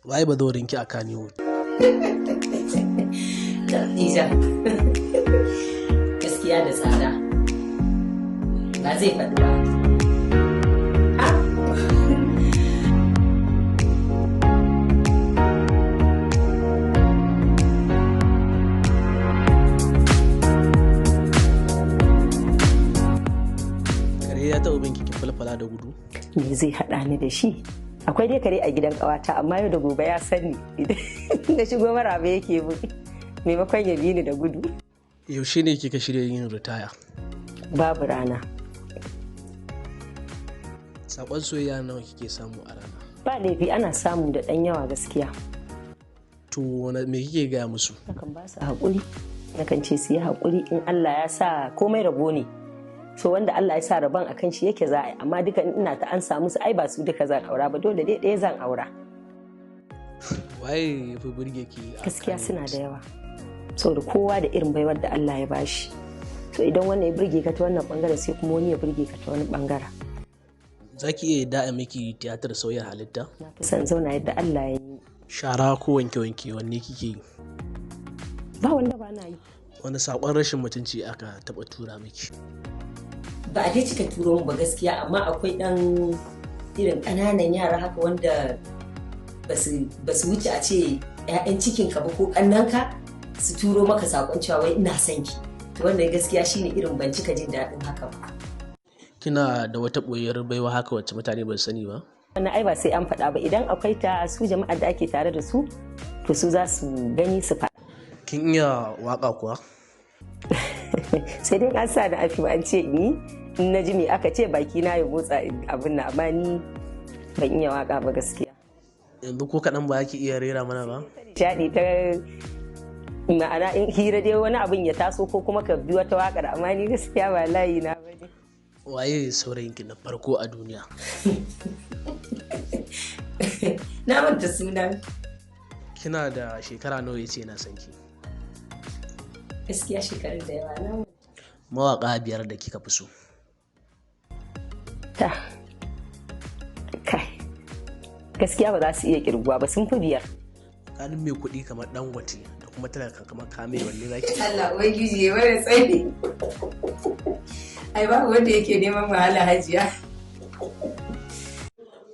Waye bazawarinki a Kannywood? Khadija. Gaskiya da tsada. Ba zai faɗi ba. Ha? Kare ya taɓa binki kin falfala da gudu? Me zai haɗa ni da shi? Akwai dai kare a gidan ƙawata, amma yau da gobe ya sani. Idan na shigo, maraba yake bin, maimakon ya bi ni da gudu. Yaushe ne kika shirya yin ritaya? Babu rana. Saƙon soyayya nawa kike samu a rana? Ba laifi, ana samu da ɗan yawa gaskiya. To, me kike gaya musu? Nakan ba su haƙuri. Nakan ce su yi haƙuri, in Allah ya sa komai rabo ne. So wanda Allah ya sa rabon a kan shi yake za a yi, amma duka in ina ta an samu su, ai ba su duka zan aura ba, dole dai ɗaya zan aura. Waye ya fi burge ki a Gaskiya suna da Kannywood? yawa. Saboda kowa da irin baiwar da Allah ya bashi. So idan wannan ya burge ka ta wannan bangaren, sai kuma wani ya burge ka ta wani bangaren. Za ki iya yadda a miki tiyatar sauyin halitta? Na fi son zauna yadda Allah ya yi. Shara ko wanke-wanke, wanne kike yi? Ba wanda ba na yi. Wani saƙon rashin mutunci aka taɓa tura miki? Ba a dai cika turo mu ba gaskiya, amma akwai ɗan irin ƙananan yara haka wanda ba su wuce a ce 'ya'yan cikinka ba ko ƙannanka, su turo maka saƙon cewa wai ina son ki. To, wannan gaskiya shine irin ban cika jin daɗin haka ba. Kina da wata ɓoyayyar baiwa haka wacce mutane ba su sani ba? Wannan ai ba sai an faɗa ba. Idan akwai ta, su jama'ar da ake tare da su, to su za su gani su faɗa. Kin iya waƙa kuwa? Sai dai an sa da afi an ce in yi, in na ji me aka ce, baki na ya motsa abin nan, amma ni ban iya waka ba gaskiya. Yanzu ko kaɗan ba ki iya rera mana ba? Nishaɗi ta ma'ana in hira dai wani abin ya taso ko kuma ka bi wata waƙar, amma ni gaskiya ba layi na bane. Waye saurayinki na farko a duniya? Na manta sunan. Kina da shekara nawa yace yana son ki? Gaskiya shekarun da yawa na. Mawaƙa biyar da kika fi so? Ta kai, gaskiya ba za su iya kirguwa ba, sun fi biyar. Tsakanin mai kuɗi kamar Dangote da kuma talaka kamar Kame, wanne za ki? Allah Ubangiji ya mana tsari. Ai babu wanda yake neman wahala, hajiya.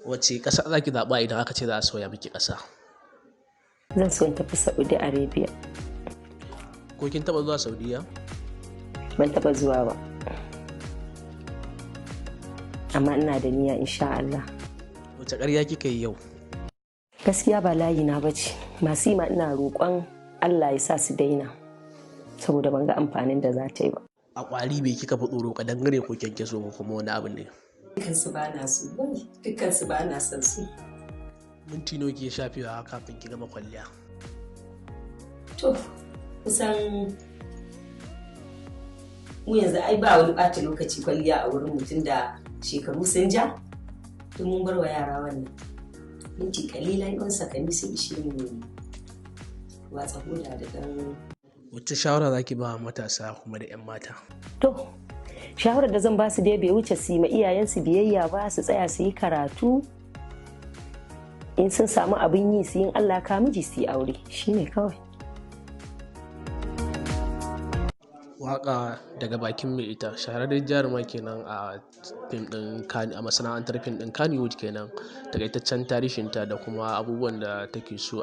Wace ƙasa za ki zaɓa idan aka ce za a sauya miki ƙasa? Zan so in tafi Saudi Arabia. Ko kin taɓa zuwa Saudiya? Ban taba zuwa ba, amma ina da niyya insha Allah. Wace ƙarya kika yi yau? Gaskiya ba layi na bace. Masu yi ma ina roƙon Allah ya sa su daina, saboda ban ga amfanin da za ta yi ba. A ƙwari me kika fi tsoro, ƙadangare ko kyankyaso ko kuma wani abu ne? Dukkansu ba na so, dukkansu ba na son su. Minti nawa kike shafewa kafin ki gama kwalliya? To, kusan mu yanzu ai ba wani ɓata lokaci kwalliya a wurin mutum da shekaru sun ja, don mun bar wa yara wannan. Minti kalilan, ɗan sakanni sun ishe mu watsa hoda da ɗan. Wacce shawara za ki ba matasa kuma da 'yan mata? To, shawarar da zan ba su dai bai wuce su yi ma iyayensu biyayya ba, su tsaya su yi karatu. In sun samu abin yi su yin, Allah ka miji, su yi aure, shine kawai. Waka daga bakin mai ita, shahararren jaruma kenan a fim din, a masana'antar fim din Kannywood kenan. Takaitaccen tarihinta da kuma abubuwan da take so.